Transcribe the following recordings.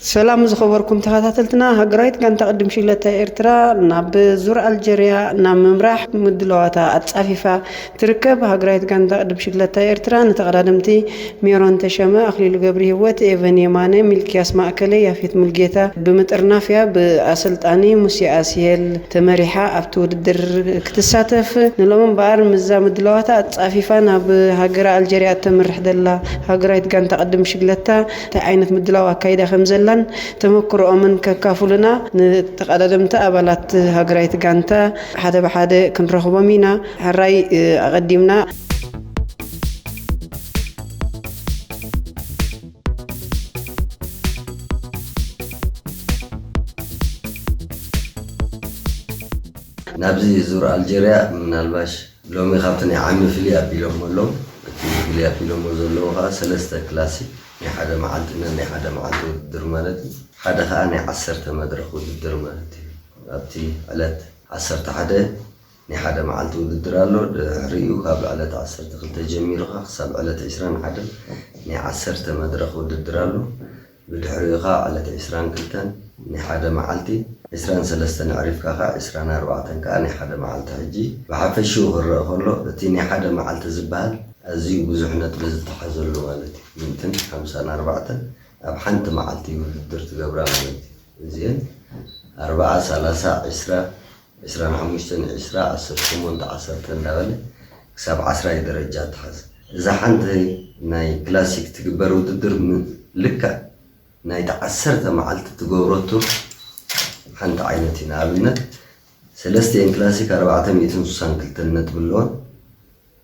ሰላም ዝኸበርኩም ተኸታተልትና፣ ሃገራዊት ጋንታ ቅድም ሽግለታ ኤርትራ ናብ ዙር ኣልጀርያ ናብ ምምራሕ ምድላዋታ ኣጻፊፋ ትርከብ። ሃገራዊት ጋንታ ቅድም ሽግለታ ኤርትራ ንተቐዳደምቲ ሜሮን ተሸመ፣ ኣኽሊሉ ገብረ ህይወት፣ ኤቨን የማነ፣ ሚልክያስ ማእከለ፣ ያፌት ሙልጌታ ብምጥርናፍያ ብኣሰልጣኒ ሙሴ ኣስሄል ተመሪሓ ኣብቲ ውድድር ክትሳተፍ። ንሎም እምበኣር ምዛ ምድላዋታ ኣጻፊፋ ናብ ሃገራ ኣልጀርያ እተምርሕ ዘላ ሃገራዊት ጋንታ ቅድም ሽግለታ እንታይ ዓይነት ምድላው ኣካይዳ ከም ዘላን ተመክሮኦምን ከካፍሉና ንተቐዳደምቲ ኣባላት ሃገራዊት ጋንታ ሓደ ብሓደ ክንረኽቦም ኢና። ሕራይ ኣቐዲምና ናብዚ ዙር ኣልጀርያ ምናልባሽ ሎሚ ካብቲ ናይ ዓሚ ፍልይ ኣቢሎሞ ኣለዉ። እቲ ፍልይ ኣቢሎሞ ዘለዉ ከዓ ሰለስተ ክላሲክ ናይ ሓደ መዓልቲ ናይ ሓደ መዓልቲ ውድድር ማለት እዩ። ሓደ ከዓ ናይ ዓሰርተ መድረክ ውድድር ማለት እዩ። ኣብቲ ዕለት ዓሰርተ ሓደ ናይ ሓደ መዓልቲ ውድድር ኣሎ። ድሕሪኡ ካብ ዕለት ዓሰርተ ክልተ ጀሚሩ ከዓ ክሳብ ዕለት ዕስራን ሓደን ናይ ዓሰርተ መድረክ ውድድር ኣሎ። ብድሕሪኡ ከዓ ዕለት ዕስራን ክልተን ናይ ሓደ መዓልቲ፣ ዕስራን ሰለስተን ኣዕሪፍካ ከዓ ዕስራን ኣርባዕተን ከዓ ናይ ሓደ መዓልቲ። ሕጂ ብሓፈሽኡ ክረአ ከሎ እቲ ናይ ሓደ መዓልቲ ዝበሃል ኣዝዩ ብዙሕ ነጥቢ ዝተሓዘሉ ማለት እዩ። ሚእትን ሓምሳን ኣርባዕተን ኣብ ሓንቲ መዓልቲ ውድድር ትገብራ ማለት እዩ። እዚአን ኣርባዓ፣ ሰላሳ፣ ዕስራ፣ ዕስራን ሓሙሽተን፣ ዕስራ፣ ዓሰርተ ሸሞንተ፣ ዓሰርተ እንዳበለ ክሳብ ዓስራይ ደረጃ ትሓዝ። እዛ ሓንቲ ናይ ክላሲክ ትግበር ውድድር ም- ልክዕ ናይቲ ዓሰርተ መዓልቲ ትገብሮ ቱር ሓንቲ ዓይነት እዩ። ንኣብነት ሰለስቲኤን ክላሲክ ኣርባዕተ ሚእትን ስሳን ክልተን ነጥቢ ኣለወን።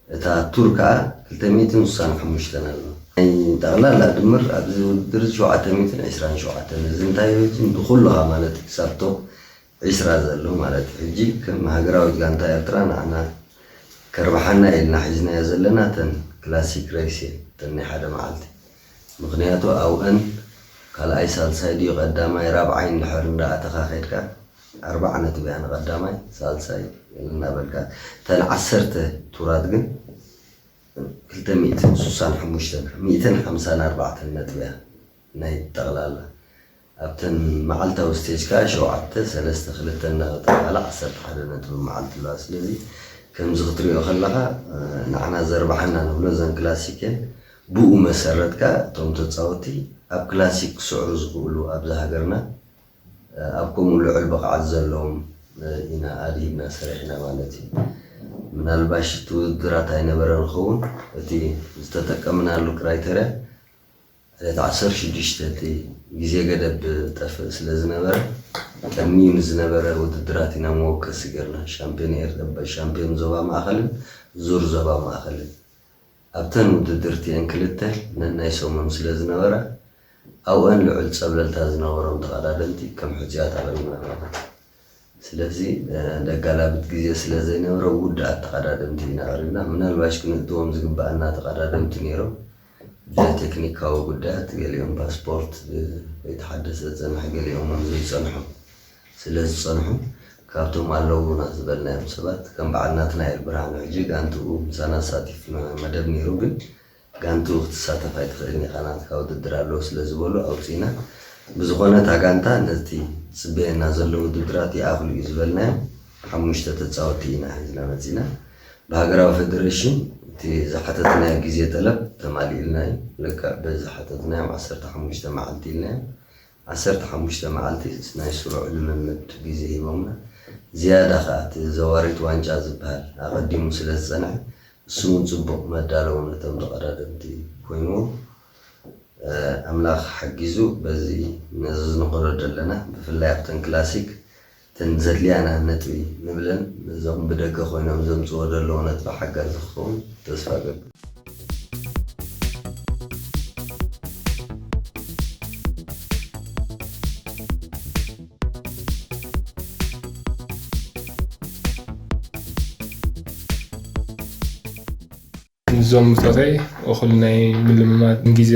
እታ ቱር ከዓ ክልተ ሚእትን ስሳን ሓሙሽተን ኣለዋ። ናይ ጠቕላላ ድምር ኣብዚ ውድድር እዚ ሸውዓተ ሚእትን ዕስራን ሸውዓተን። እዚ እንታይ እዩ? ንኩልኻ ማለት እዩ ክሳብ ቶፕ ዕስራ ዘሎ ማለት እዩ። ሕጂ ከም ሃገራዊት ጋንታ ኤርትራ ንዓና ከርብሓና ኢልና ሒዝናዮ ዘለና እተን ክላሲክ ሬስ እየን፣ እተን ናይ ሓደ መዓልቲ። ምኽንያቱ ኣብአን ካልኣይ ሳልሳይ ድዩ ቀዳማይ ራብዓይ እንድሕር እንዳኣተኻ ከድካ ኣርባዓ ነጥቢ እያ ንቐዳማይ ሳልሳይ እናበልካ። እተን ዓሰርተ ቱራት ግን ክልተ ሚእትን ስሳን ሓሙሽተን፣ ሚእትን ሓምሳን ኣርባዕተን ነጥቢ እያ ናይ ጠቕላላ። ኣብተን መዓልታዊ ስቴጅ ከዓ ሸውዓተ፣ ሰለስተ፣ ክልተ እናተባህለ ዓሰርተ ሓደ ነጥቢ መዓልቲ ኣለዋ። ስለዚ ከምዚ ክትሪኦ ከለኻ ንዓና ዘርባሓና ንብሎ እዘን ክላሲክ እየን። ብኡ መሰረት ከዓ እቶም ተፃወቲ ኣብ ክላሲክ ክስዕሩ ዝኽእሉ ኣብዚ ሃገርና ኣብ ከምኡ ልዑል ብቕዓት ዘለዎም ኢና ኣድሂብና ሰሪሕና ማለት እዩ። ምናልባሽ እቲ ውድድራት ኣይነበረን ክኸውን። እቲ ዝተጠቀምናሉ ክራይተርያ ዕለት ዓሰርተ ሽዱሽተ እቲ ግዜ ገደብ ጠፍእ ስለ ዝነበረ ቅድሚኡ ንዝነበረ ውድድራት ኢና መወከሲ ገርና ሻምፒዮን ኤር- ሻምፒዮን ዞባ ማእኸልን ዙር ዞባ ማእኸልን ኣብተን ውድድር እቲአን ክልተ ነናይ ሰሙን ስለ ዝነበራ ኣብአን ልዑል ፀብለልታ ዝነበሮም ተቐዳደምቲ ከም ሕፁያት ኣቕሪብና ማለት እዩ። ስለዚ ደጋላብጥ ግዜ ስለ ዘይነበረ ውዳኣት ተቐዳደምቲ ኢና ኣቕሪብና። ምናልባሽ ክንእትዎም ዝግበኣና ተቐዳደምቲ ነይሮም። ብቴክኒካዊ ጉዳያት ገሊኦም ፓስፖርት ከይተሓደሰ ዝፀንሐ፣ ገሊኦም እውን ዘይፀንሑ ስለ ዝፀንሑ ካብቶም ኣለዉና ዝበልናዮም ሰባት ከም በዓል ናትናኤል ብርሃኑ ሕጂ ጋንትኡ ምሳና ኣሳቲፉ መደብ ነይሩ፣ ግን ጋንትኡ ክትሳተፍ ኣይትኽእልን ኢኻ ናትካ ውድድር ኣለዉ ስለ ዝበሉ ኣውፂእና። ብዝኾነ እታ ጋንታ ነቲ ዝፅበየና ዘሎ ውድድራት ይኣኽሉ እዩ ዝበልናዮም ሓሙሽተ ተፃወቲ ኢና ሒዝና መፂና። ብሃገራዊ ፌደሬሽን እቲ ዝሓተትናዮ ግዜ ጠለብ ተማሊእልና እዩ። ልክዕ በዚ ሓተትናዮም ዓሰርተ ሓሙሽተ መዓልቲ ኢልናዮም። ዓሰርተ ሓሙሽተ መዓልቲ ናይ ስሩዕ ልምምድ ግዜ ሂቦምና። ዝያዳ ከዓ እቲ ዘዋሪት ዋንጫ ዝበሃል ኣቐዲሙ ስለ ዝፀንሐ እሱ እውን ፅቡቕ መዳለዊ ነቶም ተቐዳደምቲ ኮይንዎ። ኣምላኽ ሓጊዙ በዚ ነዚ ዝንኸዶ ዘለና ብፍላይ ኣብተን ክላሲክ እተን ዘድልያና ነጥቢ ንብለን ነዞም ብደገ ኮይኖም ዘምፅዎ ዘለዉ ነጥቢ ሓጋዚ ክኸውን ተስፋ ገብር። እዞም ብጾተይ እኹል ናይ ምልምማድ ግዜ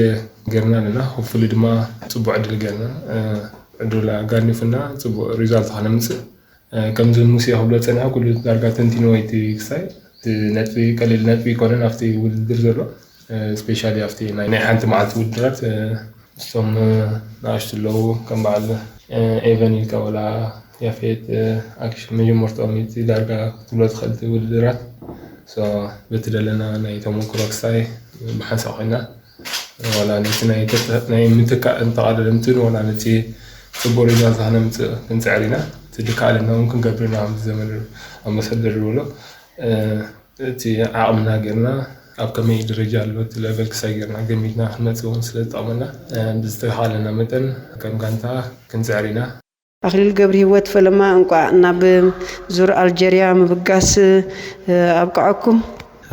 ገርና ኣለና። ሆፕፉሊ ድማ ጽቡቕ ዕድል ገርና ዕድል ኣጋኒፉና ጽቡቕ ሪዛልት ከነምጽእ። ከምዚ ሙሴ ክብሎ ጸኒሑ ኩሉ ዳርጋ ተንቲንዎ እቲ ክስታይ እቲ ነጥቢ ቀሊል ነጥቢ ኣይኮነን ኣብቲ ውድድር ዘሎ ስፔሻሊ ኣብቲ ናይ ሓንቲ መዓልቲ ውድድራት እቶም ንኣሽቱ ኣለዉ ከም በዓል ኤቨን ኢልካ ወላ ያፌት ኣክሽ መጀመርትኦም እቲ ዳርጋ ክትብሎ ትኽእል እቲ ውድድራት። በቲ ደለና ናይ ተመክሮ ክሳይ ብሓንሳብ ኮይና ዋላ ነቲ ናይ ምትካእ ተቓደምትን ዋላ ነቲ ፅቡቅ ሪዛልት ክነምፅእ ክንፅዕር ኢና። እቲ ድካኣለና እውን ክንገብር ኢና። ከምቲ ዘመድ ኣምባሳደር ዝበሎ እቲ ዓቕምና ጌርና ኣብ ከመይ ደረጃ ኣሎ እቲ ለቨል ክሳይ ጌርና ገሚትና ክንመፅእ እውን ስለ ዝጠቕመና ብዝተኻለና መጠን ከም ጋንታ ክንፅዕር ኢና። ኣክሊሉ ገብርሂወት ፈለማ እንቋዕ ናብ ዙር ኣልጀርያ ምብጋስ ኣብቅዐኩም።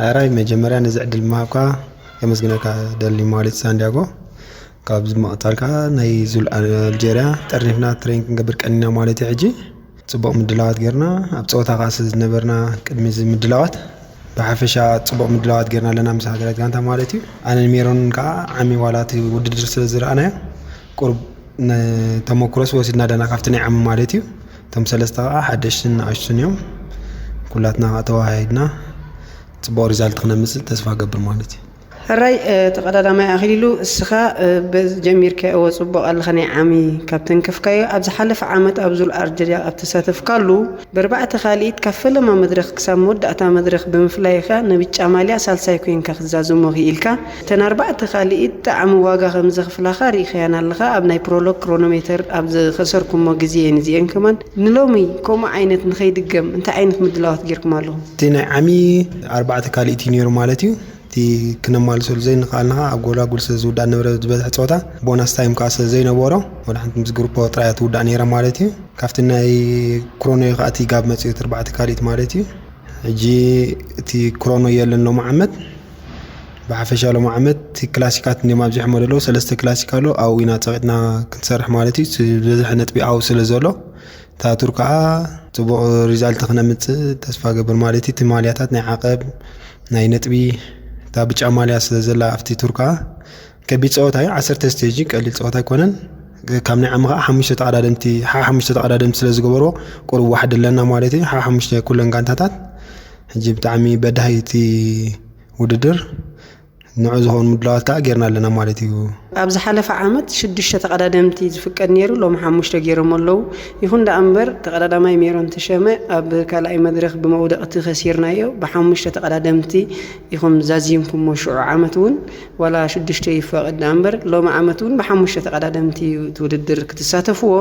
ሕራይ መጀመርያ ነዚ ዕድል ምሃብካ ከመስግነካ ደሊ ማለት ሳንዲያጎ። ካብዚ መቐጻል ከዓ ናይ ዙር ኣልጀርያ ጠርኒፍና ትሬን ክንገብር ቀኒና ማለት እዩ። ሕጂ ጽቡቕ ምድላዋት ጌርና ኣብ ጸወታ ከዓ ስለ ዝነበርና ቅድሚ እዚ ምድላዋት ብሓፈሻ ጽቡቕ ምድላዋት ጌርና ኣለና ምስ ሃገራት ጋንታ ማለት እዩ። ኣነን ሜሮን ከዓ ዓሚ ዋላ እቲ ውድድር ስለ ዝረኣናዮ ቁሩብ ተመኩሮስ ወሲድና ኣለና ካብቲ ናይ ዓሚ ማለት እዩ። እቶም ሰለስተ ከዓ ሓደሽትን ንኣሽቱን እዮም። ኩላትና ከዓ ተወሃሂድና ጽቡቕ ሪዛልት ክነምፅእ ተስፋ ገብር ማለት እዩ። ሕራይ ተቐዳዳማይ ኣኽሊሉ እስኻ በዚ ጀሚርካዮ ጽቡቕ ኣለኻ ናይ ዓሚ ካብ ተንከፍካዮ ኣብ ዝሓለፈ ዓመት ኣብ ዙር ኣልጀርያ ኣብ ተሳተፍካሉ ብኣርባዕተ ካልኢት ካብ ፈለማ መድረኽ ክሳብ መወዳእታ መድረኽ ብምፍላይኻ ንብጫ ማልያ ሳልሳይ ኮይንካ ክትዛዝሞ ክኢልካ። እተን ኣርባዕተ ካልኢት ጣዕሚ ዋጋ ከም ዘኽፍላኻ ርኢኻየን ኣለኻ። ኣብ ናይ ፕሮሎግ ክሮኖሜተር ኣብ ዝኸሰርኩሞ ግዜ እየን እዚኤን ከማን። ንሎሚ ከምኡ ዓይነት ንኸይድገም እንታይ ዓይነት ምድላዋት ጌርኩም ኣለኹም? እቲ ናይ ዓሚ ኣርባዕተ ካልኢት እዩ ነይሩ ማለት እዩ። እቲ ክነማልሰሉ ዘይንኽኣልና ከዓ ኣብ ጎላጉል ስለ ዝውዳእ ነበረ ዝበዝሐ ፀወታ ቦናስ ታይም ከዓ ስለ ዘይነበሮ ወላ ሓንቲ ምስ ግሩፖ ጥራያ ትውዳእ ነይራ ማለት እዩ። ካብቲ ናይ ክሮኖ እዩ ከዓ እቲ ጋብ መፅኡ እቲ ኣርባዕተ ካልኢት ማለት እዩ። ሕጂ እቲ ክሮኖ የለን ሎሚ ዓመት ብሓፈሻ ሎም ዓመት ክላሲካት እንዲም ኣብዚሖሞ ዘለዉ ሰለስተ ክላሲክ ኣሎ ኣብኡ ኢና ፀቂጥና ክንሰርሕ ማለት እዩ ዝበዝሐ ነጥቢ ኣብኡ ስለ ዘሎ እታ ቱር ከዓ ፅቡቅ ሪዛልት ክነምፅእ ተስፋ ገብር ማለት እዩ እቲ ማልያታት ናይ ዓቀብ ናይ ነጥቢ እታ ብጫ ማልያ ስለ ዘላ ኣብቲ ቱር ከዓ ከቢድ ፀወታ እዩ ዓሰርተ ስቴጅ ቀሊል ፀወታ ኣይኮነን ካብ ናይ ዓሚ ከዓ ሓሙሽተ ተቀዳደምቲ ሓ ሓሙሽተ ተቀዳደምቲ ስለ ዝገበርዎ ቁሩብ ዋሕዲ ኣለና ማለት እዩ ሓ ሓሙሽተ ኩለን ጋንታታት ሕጂ ብጣዕሚ በዳሂ እቲ ውድድር ንዑ ዝኸውን ምድላዋት ከዓ ጌርና ኣለና ማለት እዩ። ኣብ ዝሓለፈ ዓመት ሽዱሽተ ተቐዳደምቲ ዝፍቀድ ነይሩ፣ ሎሚ ሓሙሽተ ገይሮም ኣለዉ። ይኹን ደኣ እምበር ተቐዳዳማይ ሜሮን ተሸመ ኣብ ካልኣይ መድረኽ ብመውደቕቲ ከሲርናዮ። ብሓሙሽተ ተቐዳደምቲ ኢኹም ዛዚምኩሞ። ሽዑ ዓመት እውን ዋላ ሽዱሽተ ይፈቐድ ደኣ እምበር ሎሚ ዓመት እውን ብሓሙሽተ ተቐዳደምቲ እዩ እቲ ውድድር ክትሳተፍዎ።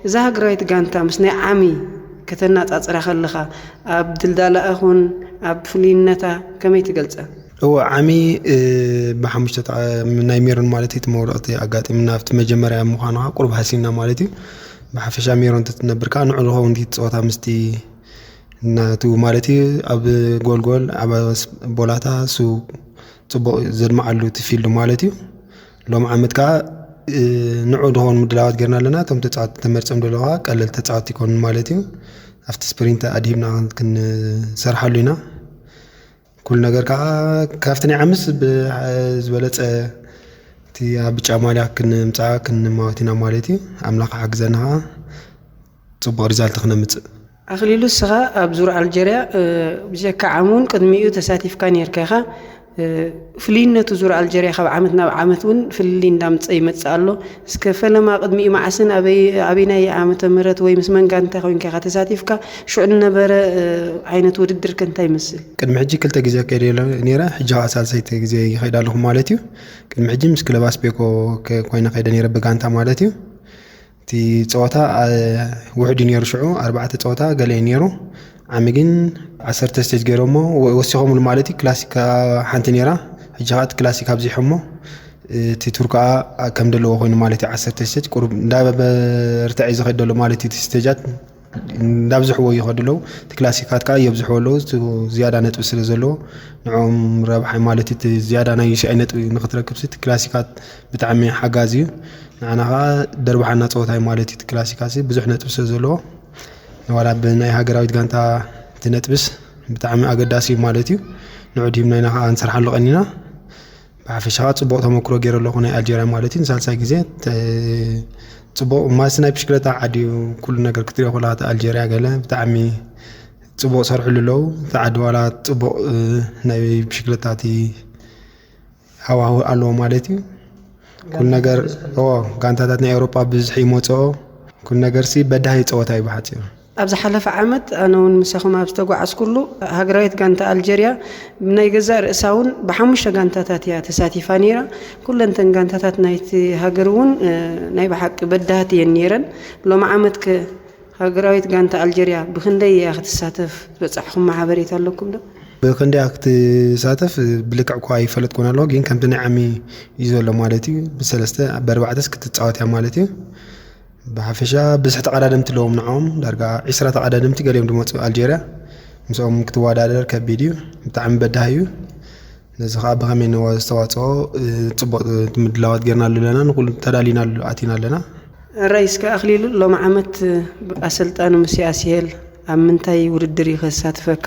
እዛ ሃገራዊት ጋንታ ምስ ናይ ዓሚ ከተነጻጽራ ከለኻ ኣብ ድልዳላኣ ኹን ኣብ ፍሉይነታ ከመይ ትገልጸ? እወ ዓሚ ብሓሙሽተ ናይ ሜሮን ማለት እቲ መውደቕቲ ኣጋጢምና ኣብቲ መጀመርያ ምዃኑ ከዓ ቁሩብ ሃሲና ማለት እዩ ብሓፈሻ ሜሮን ትትነብር ከዓ ንዑ ዝኸውን እቲ ፀወታ ምስቲ ናቱ ማለት እዩ ኣብ ጎልጎል ኣብ ቦላታ ሱ ፅቡቕ ዘድመዓሉ እቲ ፊልድ ማለት እዩ ሎም ዓመት ከዓ ንዑ ዝኸውን ምድላዋት ጌርና ኣለና እቶም ተፃወቲ ተመርፅም ደለዋ ቀለል ተፃወቲ ይኮኑ ማለት እዩ ኣብቲ ስፕሪንት ኣድሂብና ክንሰርሓሉ ኢና ኩሉ ነገር ከዓ ካብቲ ናይ ዓምስ ዝበለፀ እቲ ኣብ ብጫ ማልያ ክንምፃ ክንማወት ኢና ማለት እዩ ኣምላኽ ሓግዘና ከዓ ፅቡቅ ሪዛልት ክነምፅእ ኣኽሊሉ እስኻ ኣብ ዙር ኣልጀርያ ብጀካ ዓም እውን ቅድሚኡ ተሳቲፍካ ነርካ ኢኻ ፍልይነቱ ዙር ኣልጀርያ ካብ ዓመት ናብ ዓመት እውን ፍልልይ እንዳምፀ ይመፅእ ኣሎ እስከ ፈለማ ቅድሚኡ መዓስን ኣበይናይ ዓመተ ምህረት ወይ ምስ መን ጋንታ ኮይንካ ኢኻ ተሳቲፍካ ሽዑ ዝነበረ ዓይነት ውድድር ከ እንታይ ይመስል ቅድሚ ሕጂ ክልተ ግዜ ከይደ ነይረ ሕጂ ከዓ ሳልሰይቲ ግዜ ይኸይድ ኣለኹ ማለት እዩ ቅድሚ ሕጂ ምስ ክለብ ኣስቤኮ ኮይነ ከይደ ነይረ ብጋንታ ማለት እዩ እቲ ፀወታ ውሕድ እዩ ነይሩ ሽዑ ኣርባዕተ ፀወታ ገለ እዩ ነይሩ ዓሚ ግን ዓሰርተ ስቴጅ ገይሮሞ ወሲኾምሉ ማለት እዩ ክላሲክ ሓንቲ ነይራ ሕጂ ከዓ እቲ ክላሲክ ኣብዚሖሞ እቲ ቱር ከዓ ከም ደለዎ ኮይኑ ማለት እዩ ዓሰርተ ስቴጅ ቁሩብ እንዳበርትዐ ዝኸድ ደሎ ማለት እዩ እቲ ስቴጃት እንዳብዝሕዎ ይኸዱ ኣለዉ እቲ ክላሲካት ከዓ የብዝሕዎ ኣለዉ ዝያዳ ነጥቢ ስለ ዘለዎ ንዕኦም ረብሓ ማለት እዩ ዝያዳ ናይ ዩሲኣይ ነጥቢ ንክትረክብ እቲ ክላሲካት ብጣዕሚ ሓጋዚ እዩ ንዓና ከዓ ደርባሓና ፀወታ እዩ ማለት እዩ ክላሲካሲ ብዙሕ ነጥቢ ስለ ዘለዎ ዋላ ብናይ ሃገራዊት ጋንታ እቲ ነጥብስ ብጣዕሚ ኣገዳሲ እዩ ማለት እዩ ንዑ ድሂብና ኢና ከዓ ንሰርሓሉ ቀኒና ብሓፈሻ ከዓ ፅቡቅ ተመክሮ ገይረ ኣለኩ ናይ ኣልጀርያ ማለት እዩ ንሳልሳይ ግዜ ፅቡቅ ማስ ናይ ብሽክለታ ዓዲ እዩ ኩሉ ነገር ክትሪኦ ከለካ እቲ ኣልጀርያ ገለ ብጣዕሚ ፅቡቅ ሰርሕሉ ኣለዉ እቲ ዓዲ ዋላ ፅቡቅ ናይ ብሽክለታ እቲ ሃዋህው ኣለዎ ማለት እዩ ኩሉ ነገር፣ እዎ፣ ጋንታታት ናይ ኤውሮጳ ብዝሒ ይመጽኦ። ኩሉ ነገርሲ በዳሂ ጸወታ እዩ ብሓጺሩ። ኣብ ዝሓለፈ ዓመት ኣነ እውን ምሳኹም ኣብ ዝተጓዓዝኩሉ፣ ሃገራዊት ጋንታ ኣልጀርያ ብናይ ገዛእ ርእሳ እውን ብሓሙሽተ ጋንታታት እያ ተሳቲፋ ነይራ። ኩለንተን ጋንታታት ናይቲ ሃገር እውን፣ እ፣ ናይ ብሓቂ በዳህቲ እየን ነይረን። ሎሚ ዓመት ከ ሃገራዊት ጋንታ ኣልጀርያ ብኽንደይ እያ ክትሳተፍ ዝበጻሕኹሞ ሓበሬታ ኣለኩም ዶ? ብኽንደይ ክትሳተፍ ብልክዕ እኳ ኣይፈለጥኩን ኣለኹ፣ ግን ከምቲ ናይ ዓሚ እዩ ዘሎ ማለት እዩ። ብሰለስተ ብኣርባዕተስ ክትጻወት እያ ማለት እዩ። ብሓፈሻ ብዝሒ ተቐዳደምቲ ኣለዎም ንዕኦም፣ ዳርጋ ዒስራ ተቐዳደምቲ ገሊኦም ዝመጹ ኣልጀርያ፣ ምስኦም ክትወዳደር ከቢድ እዩ። ብጣዕሚ በዳሂ እዩ። ነዚ ኸኣ ብኸመይ ንዋ-፣ ዝተዋጽኦ፣ እ፣ ጽቡቕ፣ እ፣ ምድላዋት ጌርናሉ ኣለና፣ ንኹሉ ተዳሊናሉ ኣቲና ኣለና። ራይ እስከ ኣኽሊሉ፣ ሎሚ ዓመት፣ እ፣ ኣሰልጣኒ ሙሴ ኣስሄል ኣብ ምንታይ ውድድር እዩ ከሳትፈካ?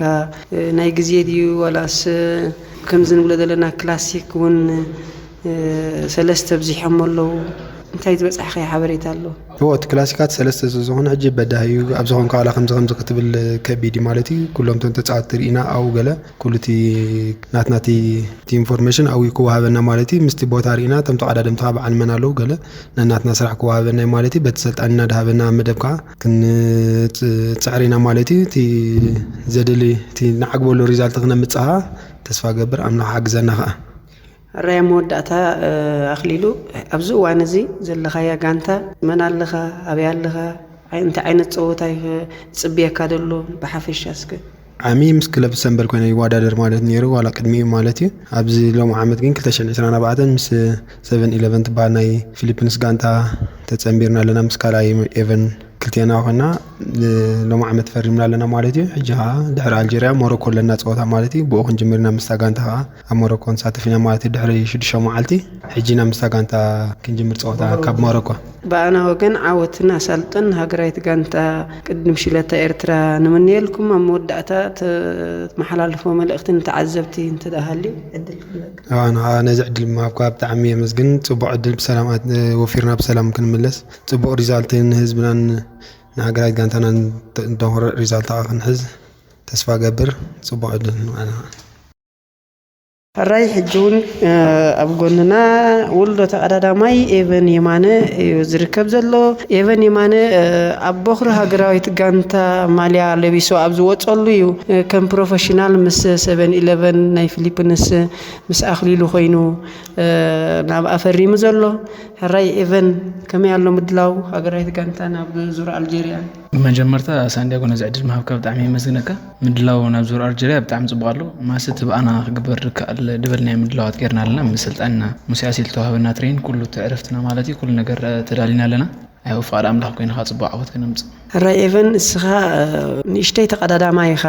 እ፣ ናይ ግዜ ድዩ ዋላስ፣ እ፣ ከምዚ ንብሎ ዘለና ክላሲክ እውን፣ እ፣ ሰለስተ ኣብዚሖሞ ኣለዉ? እንታይ ዝበጻሕካዮ ሓበሬታ ኣሎ? እዎ፣ እቲ ክላሲካት ሰለስተ ስለ ዝኾነ ሕጂ በዳሂ እዩ። ኣብ ዝኾንካ ዋላ ከምዚ ከምዚ ክትብል ከቢድ እዩ ማለት እዩ። ኩሎም እቶም ተጻወትቲ ርኢና ኣብኡ ገለ ኩሉ እቲ ናትና እቲ፣ እቲ ኢንፎርሜሽን ኣብኡ ክወሃበና ማለት እዩ። ምስቲ ቦታ ርኢና እቶም ተቐዳደምቲ ከዓ በዓል መን ኣለዉ ገለ ነናትና ስራሕ ክወሃበና እዩ ማለት እዩ። በቲ ሰልጣን እናድሃበና ኣብ መደብ ከዓ ክንጽዕር ኢና ማለት እዩ። እቲ ዘድሊ፣ እቲ ንዓግበሉ ሪዛልት ክነምጽእ ከዓ ተስፋ ገብር፣ ኣምላኽ ሓግዘና ከዓ። ሕራይ ኣብ መወዳእታ፣ እ፣ ኣኽሊሉ፣ ኣብዚ እዋን እዚ ዘለኻያ ጋንታ መን ኣለኻ? ኣበይ ኣለኻ? ኣይ-፣ እንታይ ዓይነት ጸወታ እዩ ዝጽብየካ ዘሎ? ብሓፈሻ እስከ። ዓሚ ምስ ክለብ ሰምበል ኮይነ ይወዳደር ማለት ነይሩ፣ ዋላ ቅድሚኡ ማለት እዩ። ኣብዚ ሎሚ ዓመት ግን ክልተ ሽሕን ዕስራን ኣርባዕተን ምስ ሰቨን ኢለቨን ትበሃል ናይ ፊሊፒንስ ጋንታ ተጸንቢርና ኣለና፣ ምስ ካልኣይ ኤቨን ክልቴና ኮይና፣ እ፣ ሎሚ ዓመት ፈሪምና ኣለና ማለት እዩ። ሕጂ ኸዓ ድሕሪ ኣልጀርያ ሞሮኮ ኣለና ጸወታ ማለት እዩ። ብኡ ክንጅምር ኢና ምስታ ጋንታ ኸዓ ኣብ ሞሮኮ ንሳተፍ ኢና ማለት እዩ። ድሕሪ ሽዱሽተ መዓልቲ ሕጂ ኢና ምስታ ጋንታ ክንጅምር ጸወታ ካብ ሞሮኮ። ብኣና ወገን ዓወትን ኣሳልጦን ሃገራዊት ጋንታ ቅድም ሽለታ ኤርትራ ንምነየልኩም። ኣብ መወዳእታ ተመሓላልፎ መልእኽቲ ንተዓዘብቲ እንተ ደኣ ሃልዩ ዕድል ክህበካ። ኣነ ኸዓ ነዚ ዕድል ምሃብካ ብጣዕሚ የመስግን። ጽቡቕ ዕድል ብሰላም ኣት-፣ ወፊርና ብሰላም ክንምለስ፣ ጽቡቕ ሪዛልት ንህዝብናን ንሃገራዊት ጋንታናን ተ-፣ ደንኾረ ሪዛልት ከዓ ክንሕዝ ተስፋ ገብር። ጽቡቕ ዕድል ንባዕልና። ሕራይ ሕጂ እውን፣ እ፣ ኣብ ጎንና ውልዶ ተቐዳዳማይ ኤቨን የማነ እዩ ዝርከብ ዘሎ። ኤቨን የማነ፣ እ፣ ኣብ ቦኽሪ ሃገራዊት ጋንታ ማልያ ለቢሱ ኣብ ዝወጸሉ እዩ፣ እ፣ ከም ፕሮፌሽናል ምስ ሰቨን ኢለቨን ናይ ፊሊፒንስ ምስ ኣኽሊሉ ኮይኑ፣ እ፣ ናብኣ ፈሪሙ ዘሎ። ሕራይ ኤቨን፣ ከመይ ኣሎ ምድላው ሃገራዊት ጋንታ ናብ ዙር ኣልጀርያ? ብመጀመርታ ሳንዲያጎ ነዚ ዕድል ምሃብካ ብጣዕሚ የመስግነካ። ምድላው ናብ ዙር ኣልጀርያ ብጣዕሚ ጽቡቕ ኣሎ። ማስ እቲ ብኣና ክግበር ዝከኣል ዝበልናዮ ምድላዋት ጌርና ኣለና። ምስ ሰልጣንና ሙሴ ኣሲል ዝተዋህበና ትሬን ኩሉ እቲ ዕረፍትና ማለት እዩ፣ ኩሉ ነገር፣ እ፣ ተዳሊና ኣለና። ያው ፍቓድ ኣምላኽ ኮይንኻ ጽቡቕ ዓወት ከነምጽእ። ሕራይ ኤቨን፣ እስኻ፣ እ፣ ንእሽተይ ተቐዳዳማይ ኢኻ።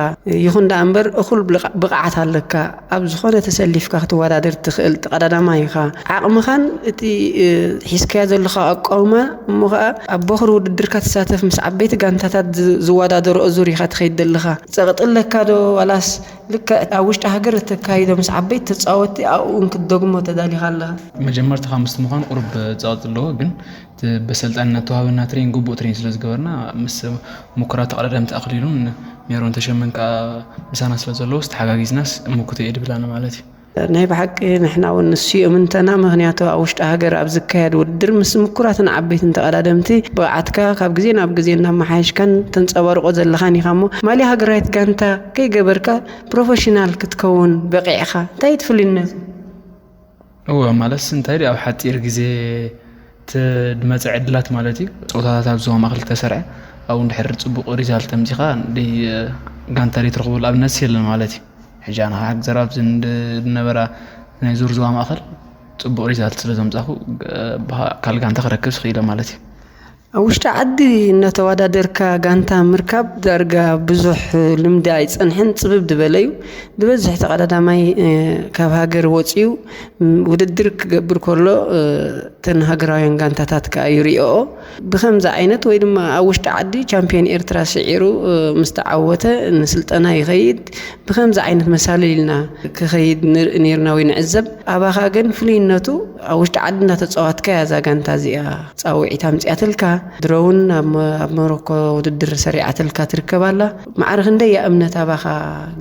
ይኹን ደኣ እምበር እኹል ብልቓ-፣ ብቕዓት ኣለካ። ኣብ ዝኾነ ተሰሊፍካ ክትወዳደር ትኽእል ተቐዳዳማይ ኢኻ። ዓቕምኻን እቲ፣ እ፣ ሒዝካዮ ዘለኻ ኣቋውማ እሞ ኸኣ ኣብ ቦኽሪ ውድድርካ ትሳተፍ ምስ ዓበይቲ ጋንታታት ዝ-፣ ዝወዳደርኦ ዙር ኢኻ ትኸይድ ዘለኻ። ጸቕጢ ኣለካ ዶ ዋላስ ልክዕ ኣብ ውሽጢ ሃገር እተካይዶ ምስ ዓበይቲ ተጻወትቲ ኣብኡ እውን ክትደግሞ ተዳሊኻ ኣለኻ? መጀመርታ ካብ ምስቲ ምዃኑ ቁሩብ ጸቕጢ ኣለዎ፣ ግን እቲ በሰልጣን እናተዋህበና ትሬን፣ ግቡእ ትሬን ስለ ዝገበርና፣ ምስ ምኩራት ተቐዳደምቲ ኣኽሊሉን ሜሮን ተሸመን ከኣ ምሳና ስለ ዘለዉ፣ ተሓጋጊዝናስ ምኩት እየ ድብል ኣነ ማለት እዩ። ናይ ብሓቂ ንሕና እውን ንሱ እዩ እምንተና፣ ምኽንያቱ ኣብ ውሽጢ ሃገር ኣብ ዝካየድ ውድድር ምስ ምኩራትን ዓበይትን ተቐዳደምቲ ብቕዓትካ ካብ ግዜ ናብ ግዜ እናመሓየሽካን ተንጸባርቆ ዘለኻን ኢኻ እሞ፣ ማልያ ሃገራዊት ጋንታ ከይገበርካ ፕሮፌሽናል ክትከውን በቒዕኻ። እንታይ እዩ እቲ ፍልይነቱ? እወ፣ ማለትስ እንታይ ድዩ፣ ኣብ ሓጺር ግዜ እቲ ዝመጸ ዕድላት ማለት እዩ። ጸወታታት ኣብ ዞባ ማእከል ተሰርዐ፣ ኣብኡ እንድሕር ጽቡቕ ሪዛልት ኣምጺኻ፣ ደይ-፣ ጋንታ ደይትረኽበሉ ኣብነት የለን ማለት እዩ። ሕጂ ኣነ ከዓ ዘረባ ኣብዚ እንድ-፣ ዝነበራ ናይ ዙር ዞባ ማእከል ጽቡቕ ሪዛልት ስለ ዘምጻኹ፣ ብ-፣ ኣካል ጋንታ ክረክብ ስኽኢለ ማለት እዩ። ኣብ ውሽጢ ዓዲ እናተወዳደርካ ጋንታ ምርካብ ዳርጋ ብዙሕ ልምዲ ኣይጸንሐን፣ ጽብብ ዝበለ እዩ። ዝበዝሕ ተቐዳዳማይ፣ እ፣ ካብ ሃገር ወጺኡ፣ ም፣ ውድድር ክገብር ከሎ፣ እ፣ እተን ሃገራውያን ጋንታታት ከኣ ይሪኦኦ። ብኸምዚ ዓይነት ወይ ድማ ኣብ ውሽጢ ዓዲ ቻምፒዮን ኤርትራ ስዒሩ፣ እ፣ ምስ ተዓወተ ንስልጠና ይኸይድ። ብኸምዚ ዓይነት መሳልል ኢልና ክኸይድ ንርኢ ነይርና ወይ ንዕዘብ። ኣባኻ ግን ፍሉይነቱ ኣብ ውሽጢ ዓዲ እንዳተጻወትካ እያ እዛ ጋንታ እዚኣ ጻውዒት ኣምጺኣትልካ። ድሮ እውን ኣብ መ-፣ ኣብ ሞሮኮ ውድድር ሰሪዓትልካ ትርከብ ኣላ። ማዕረ ክንደይ እያ እምነት ኣባኻ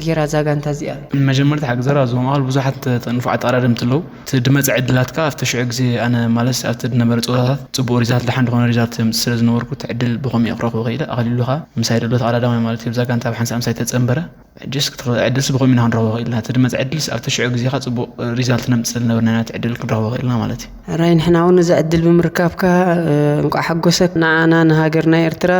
ገይራ እዛ ጋንታ እዚኣ? መጀመርታ ሓቂ ዘረባ፣ እዞም ኣዋል ብዙሓት ንፉዓት ተቐዳደምቲ ኣለዉ። እቲ ድመጽ ዕድላትካ ኣብቲ ሽዑ ግዜ፣ ኣነ ማለት ኣብቲ ድነበረ ጸወታታት ጽቡቕ ሪዛልት፣ ደሓን ዝኾነ ሪዛልት የምጽእ ስለ ዝነበርኩ፣ እቲ ዕድል ብኸምኡ እየ ክረኽቦ ክኢለ። ኣኽሊሉ ኸኣ ምሳይ ደሎ ተቐዳዳማይ ማለት እዩ፣ ኣብዛ ጋንታ ብሓንሳብ ምሳይ ተጸንበረ። ሕጅስ ክት-፣ ዕድልስ ብኸምኡ ኢና ክንረኽቦ ክኢልና። እቲ ድመጽ ዕድልስ ኣብቲ ሽዑ ግዜኻ ጽቡቕ ሪዛልት ነምጽእ ስለ ዝነበርና ኢና እቲ ዕድል ክንረኽቦ ክኢልና ማለት እዩ። ሕራይ፣ ንሕና እውን እዚ ዕድል ብምርካብካ፣ እ፣ እንቋዕ ሓጎሰክ። ንዓና ንሃገርና ኤርትራ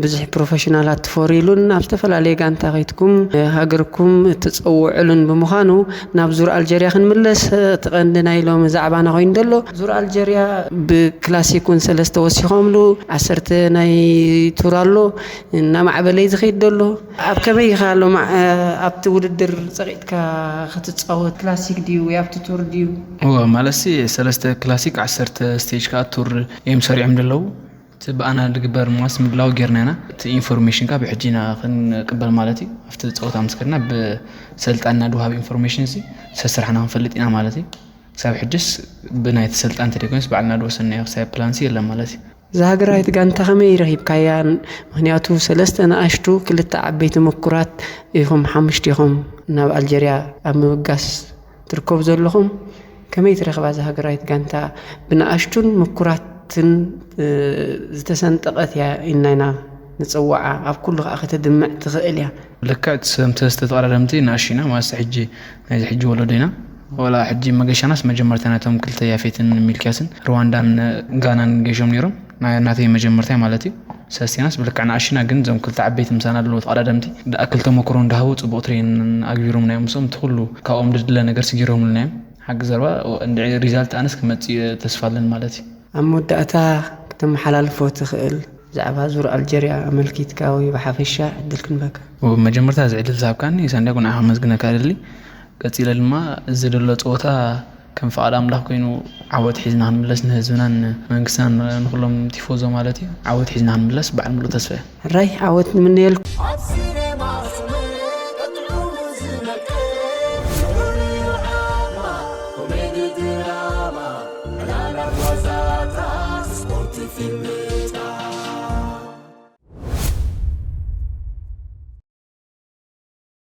ብዙሕ ፕሮፌሽናላት ተፈርዩሉን ኣብ ዝተፈላለየ ጋንታ ከይትኩም፣ እ፣ ሃገርኩም እትጸውዕሉን ብምዃኑ፣ ናብ ዙር ኣልጀርያ ክንምለስ፣ እ፣ እቲ ቀንዲ ናይ ሎሚ ዛዕባና ኮይኑ ዘሎ። ዙር ኣልጀርያ ብክላሲክ እውን ሰለስተ ወሲኾምሉ፣ ዓሰርተ ናይ ቱር ኣሎ፣ እናማዕበለ እዩ ዝኸይድ ዘሎ። ኣብ ከመይ ኢኻ ሎማ-፣ እ፣ ኣብቲ ውድድር ጸቒጥካ ክትጻወት? ክላሲክ ድዩ ወይ ኣብቲ ቱር ድዩ? እወ፣ ማለትሲ ሰለስተ ክላሲክ፣ ዓሰርተ ስቴጅ ከኣ ቱር እዮም ሰሪዖም ዘለዉ። እቲ ብኣና ዝግበር ማስ ምድላው ጌርና ኢና። እቲ ኢንፎርሜሽን ከኣ ብሕጂ ኢና ክንቅበል ማለት እዩ። ኣብቲ ጸወታ ምስ ከድና ብሰልጣንና ዝወሃብ ኢንፎርሜሽን ሲ ሰስራሕና ክንፈልጥ ኢና ማለት እዩ። ክሳብ ሕጅስ ብናይቲ ሰልጣን ተደይኮይንስ ባዕልና ዝወሰንናዮ ክሳብ ፕላንሲ የለን ማለት እዩ። እዛ ሃገራዊት ጋንታ ከመይ ረኺብካያ? ምኽንያቱ ሰለስተ ንኣሽቱ ክልተ ዓበይቲ ምኩራት ኢኹም፣ ሓሙሽተ ኢኹም ናብ ኣልጀርያ ኣብ ምብጋስ ትርከቡ ዘለኹም። ከመይ ትረኽባ እዛ ሃገራዊት ጋንታ? ብንኣሽቱን ምኩራትን፣ እ፣ ዝተሰንጠቐት እያ ኢልና ኢና ንጽውዓ። ኣብ ኩሉ ከኣ ከተድምዕ ትኽእል እያ። ልክዕ፣ እቲ ሰለስተ ተቐዳደምቲ ንኣሽቱ ኢና፣ ማለት ሕጂ ናይዚ ሕጂ ወለዶ ኢና። ወላ ሕጂ መገሻናስ መጀመርታ ናቶም ክልተ ያፌትን ሚልክያስን ሩዋንዳን ጋናን ገሾም ነይሮም። ናይ-፣ ናተይ መጀመርታ ማለት እዩ። ሰለስቲናስ ብልክዕ ንኣሽቱ ኢና፣ ግን እዞም ክልተ ዓበይቲ ምሳና ዘለዉ ተቐዳደምቲ ደኣ ክልተ መኩሮ እንዳሃቡ ጽቡቕ ትሬን ኣግቢሮም ናዮም። ምስኦም እቲ ኩሉ ካብኦም ዝድለ ነገር ስጊሮምልና እዮም። ሓቂ ዘረባ፣ እንድዒ ሪዛልት ኣነስ ክመጽእ ተስፋ ኣለን ማለት እዩ። ኣብ መወዳእታ ክተመሓላልፎ ትኽእል ብዛዕባ ዙር ኣልጀርያ ኣመልኪትካ ወይ ብሓፈሻ ዕድል ክንበካ? መጀመርታ እዚ ዕድል ዝሃብካኒ ሳንድያጎ ንዓኻ ከመስግነካ እደሊ። ቀጺለ ድማ እዚ ዘሎ ጸወታ ከም ፍቓድ ኣምላኽ ኮይኑ ዓወት ሒዝና ክንምለስ ንህዝብናን መንግስትናን ንኹሎም ቲፎዞ ማለት እዩ ዓወት ሒዝና ክንምለስ በዓል ሙሉእ ተስፋ እየ። ሕራይ ዓወት ንምነየልኩም። ኣብ ሲኔማ ስሙ ጥዑሙ ዝነቅል ፍቕሪ ዓማ ኮሜዲ ድራማ ዕላላ ጓዛታ ስፖርት ፊልም